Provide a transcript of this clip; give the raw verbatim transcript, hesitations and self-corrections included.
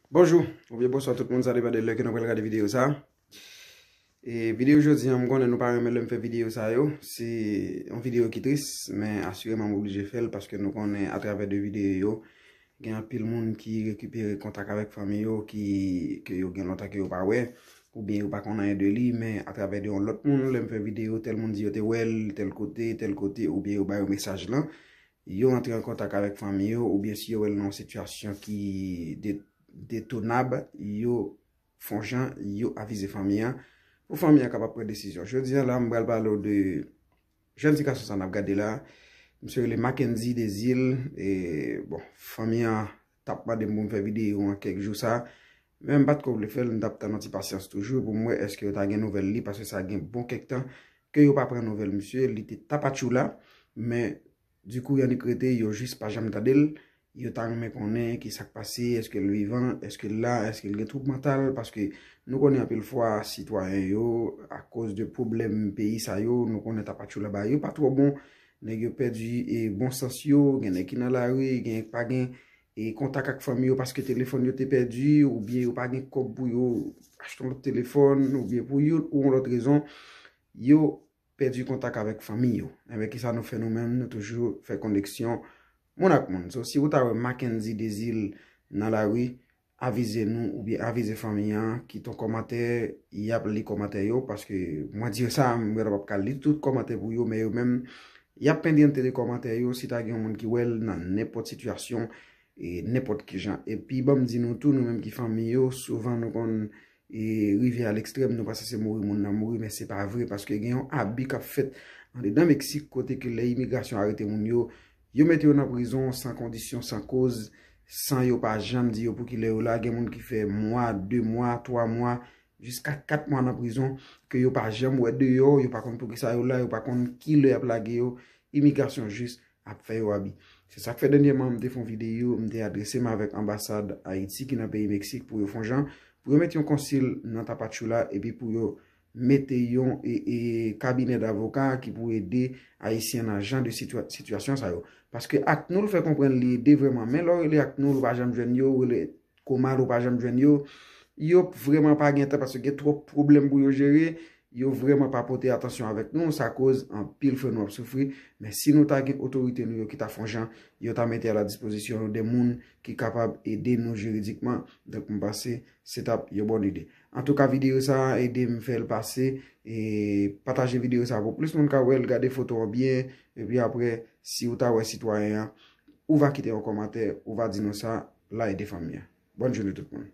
Bonjou, oubyen bonswa tout moun, sa depann de lè ke nou pral gade videyo sa. E videyo jodi a, m konnen nou pa renmen lè m fè videyo sa yo. Se yon videyo ki tris, men asireman m oblije fè l paske nou konnen atravè de videyo yo, gen anpil moun ki rekipere kontak avèk fanmi yo ki, ke yo gen lontan ke yo pa wè, oubyen yo pa konn anyen de li, men atravè de yon lòt moun, lè m fè videyo, tèl moun di yo te wè l, tèl kote, tèl kote, oubyen yo ba yo mesaj lan, yo antre an kontak avèk fanmi yo, oubyen si yo wè l nan yon sitiyasyon ki de-, detonab, yo fè yon jan, yo avize fanmi an, pou fanmi an kapab pran desizyon. Jodi a la, m pral pale w de jèn ti gason sa n ap gade la, misye rele Mackendy Dezil, e, bon, fanmi an t ap mande m pou m fè videyo an kèk jou sa, men m pa t ko vle fè l, m t ap tann yon ti pasyans toujou pou m wè èske yo ta gen nouvèl li, paske sa gen bon kèk tan ke yo pa pran nouvèl misye, li te Tapachula, men dikou y annik rete, yo jis pa janm tande l, yo ta renmen konnen ki sa k pase, èske l vivan, èske l la, èske l gen twoub mantal, paske nou konnen anpil fwa sitwayen yo, akoz de pwoblèm peyi sa yo, nou konnen Tapachula ba yo pa twò bon, nèg yo pèdi e bon sans yo, gen nèg ki nan lari, gen pa gen e kontak ak fanmi yo paske telefòn yo te pèdi, oubyen yo pa gen kòb pou yo achte yon lòt telefòn, oubyen pou youn ou yon lòt rezon, yo pèdi kontak avèk fanmi yo. Enben, kisa nou fè nou menm? Nou toujou fè koneksyon moun ak moun. So, si ou ta wè Mackendy Dezil nan lari, avize nou oubyen avize fanmi an, kite yon kòmantè, y ap li kòmantè yo, paske mwen di yo sa, mwen pa p ka li tout kòmantè pou yo, men yo menm, y ap pendyante de kòmantè yo, si ta gen yon moun ki wè l nan nenpòt sitiyasyon, e nenpòt ki jan. Epi, ban m di nou tou, nou menm ki fanmi yo, souvan nou konn e rive a lekstrèm, nou panse se mouri moun nan mouri, men se pa vre, paske gen yon abi k ap fèt andedan Meksik, kote ke lè imigrasyon arete moun yo, yo mete yo nan prizon san kondisyon, san koz, san yo pa janm di yo pou ki lè yo la. Gen moun ki fè mwa, de mwa, twa mwa, jiska kat mwa nan prizon, ke yo pa janm wè deyò, yo pa konn poukisa yo la, yo pa konn ki lè y ap lage yo, imigrasyon jis ap fè yo abi. Se sa k fè dènyèman m te fè yon videyo, m te adrese m avèk anbasad Ayiti ki nan peyi Meksik pou yo fè yon jan, pou yo mete yon konsil nan Tapachula, epi pou yo mete yon e, e, kabinè davoka ki pou ede Ayisyen nan jan de sitwa-, sitiyasyon sa yo. Paske ACNUR fè konprann li ede vrèman, men lè w rele ACNUR, ou pa janm jwenn yo, ou rele Komal, ou pa janm jwenn yo. Yo vrèman pa gen tan paske gen twòp pwoblèm pou yo jere. Yo vrèman pa pote atansyon avèk nou, sa koz anpil frè nou ap soufri. Men si nou ta gen otorite nou yo ki ta fè yon jan, yo ta mete a la dispozisyon nou de moun ki kapab ede nou jiridikman. Donk, m panse se t ap yon bòn ide. Antouka, videyo sa a ede m fè l pase. E pataje videyo sa a pou plis moun ka wè l, gade foto an byen. Epi apre, si ou ta wè sitwayen an, ou va kite yon kòmantè, ou va di nou sa, la ede fanmi an. Bòn jounen tout moun.